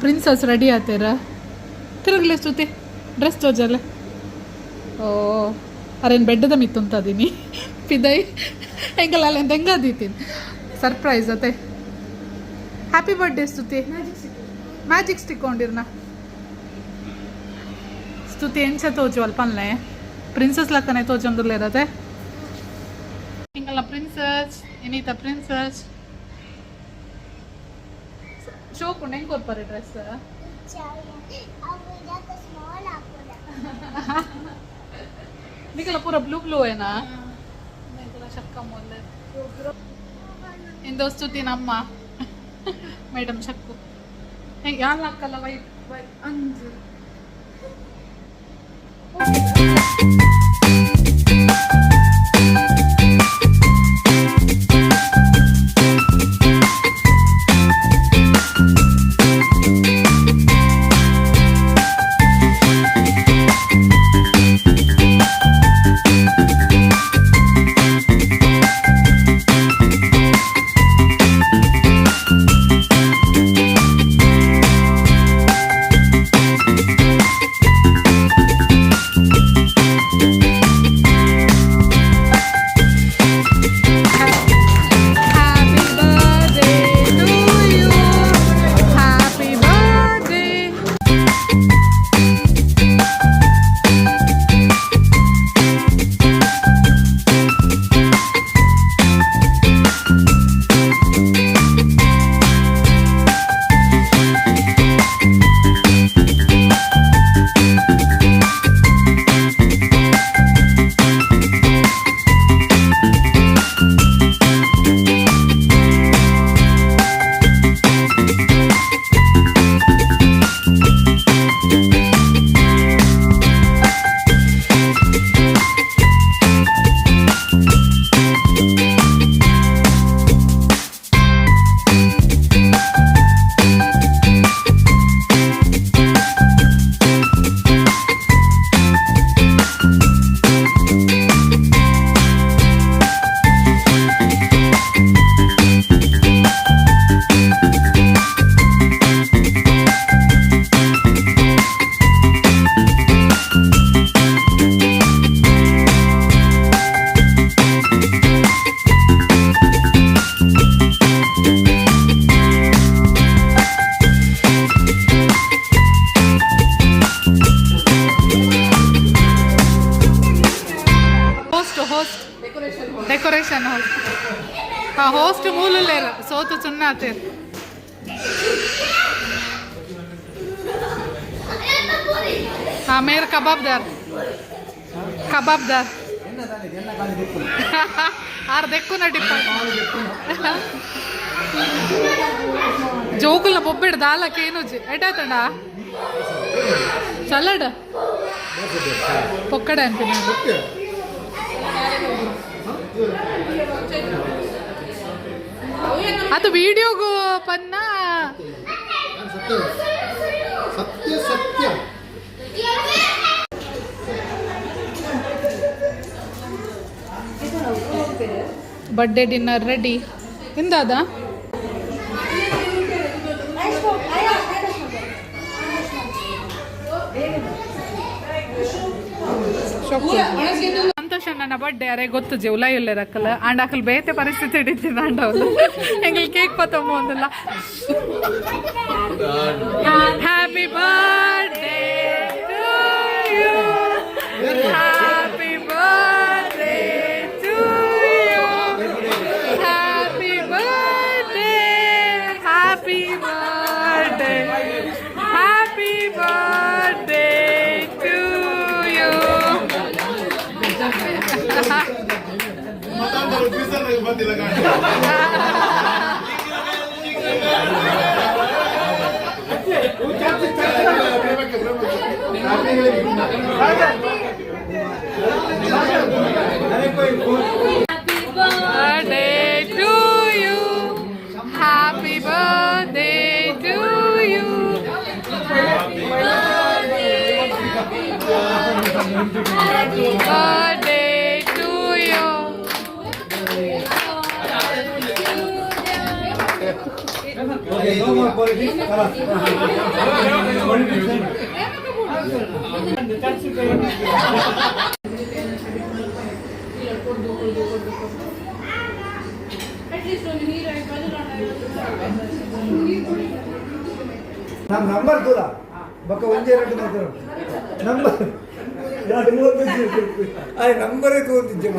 Princess ready ಆತೀರ? ತಿರುಗಲೆ ಸ್ತುತಿ, dress ತೋಜಲ್ಲ. ಓ, ಅರೇನು ಬೆಡ್ಡದ ಮಿತ್ತುಂತದೀನಿ ಪಿದೈ ಎಂಕಲ್ಲ ಅಲ್ಲ ಹೆಂಗಾದೀತೀನಿ. ಸರ್ಪ್ರೈಸ್ ಅತ್ತೆ. Happy birthday Stuti. Magic stick ಕೊಂಡಿರ್ನ ಸ್ತುತಿ? ಎಂಚ ತೋಜು ಅಲ್ಪನ್ಲೆ? ಪ್ರಿನ್ಸಸ್ ಲಕ್ಕನೆ ತೋಜೊಂದುಲ್ಲೇರತೆ ಎಂಕಲ್ಲ ಪ್ರಿನ್ಸಸ್ ಇನೀತ ಪ್ರಿನ್ಸಸ್ ಶೋಕುಂಡು. ಹೆಂಗೆ ಕೊರ್ಪಾರೆ ಡ್ರೆಸ್? ಸ್ಮಾಲ್ ಹಾಕೋದ. ನಿಕಲ ಪೂರ ಬ್ಲೂ ಬ್ಲೂ ಏನಾ? ನಿಕಲ ಶಕ್ಕ ಮೊಲ್ಲೆ ಇಂದು ಸ್ತುತಿ ನಮ್ಮ ಮೇಡಮ್ ಶಕ್ಕು ಹೆಂಗೆ ಯಾರು ಹಾಕಲ್ಲ white. Anju. Happy birthday to you. Happy birthday. Host, host, decoration host. Ha, host ಮೂಲಲ್ಲೇರ ಸೋತು ಸುಣ್ಣ ಆತೇರ್. ಹಾ, ಮೇರ್ ಕಬಾಬ್ದಾರ್, ಕಬಾಬ್ದಾರ್. ಆರ್ ದೆಕ್ಕು ನಡಿಪ್ಪ. ಜೋಕುಲ್ನ ಬೊಬ್ಬಿಡ್ ದಾಲಕ್ಕೆ ಏನುಜಿ ಎಟಾಯ್ತಂಡ ಸಲಾಡ್ ಪೊಕ್ಕಡೆ ಅಂತೀನಿ. ಅದು ವಿಡಿಯೋಗೂ ಪನ್ನ. Satya Satya. Birthday dinner ready ಎಂದಾದ? ಸಂತೋಷ ನನ್ನ ಬರ್ಡೇ ಅರೆ ಗೊತ್ತು ಜಿ ಉಲಾಯಿಲ್ಲ ರಕ್ಕಲ ಅಂಡ್ ಅಕಲ್ ಬೇತೆ ಪರಿಸ್ಥಿತಿ ಹಿಡಿತಿದ್ದ ಅಂಡವಲ್ಲ ಎಂಗಲ್ ಕೇಕ್ ಪತ್ತೊಂಬ ಒಂದಲ್ಲ. Happy birthday to you, happy birthday to you, happy birthday, happy birthday, happy birthday to you. ಬಂದಿಲ್ಲ. Birthday to you. Happy birthday to you. Happy birthday to Okay, no more politics. Khalas. Politics end. At least ಒಂದು ನೀರು ನಮ್ಮ number ದೂರ ಬೊಕ್ಕ ಒಂಜೇ ಎರಡು ಮಾತ್ರ number ಎರಡು ಮೂವತ್ತೈದು. ಆಯ್ ನಂಬರೇ ತೋರ್ತಿದ್ದೆ.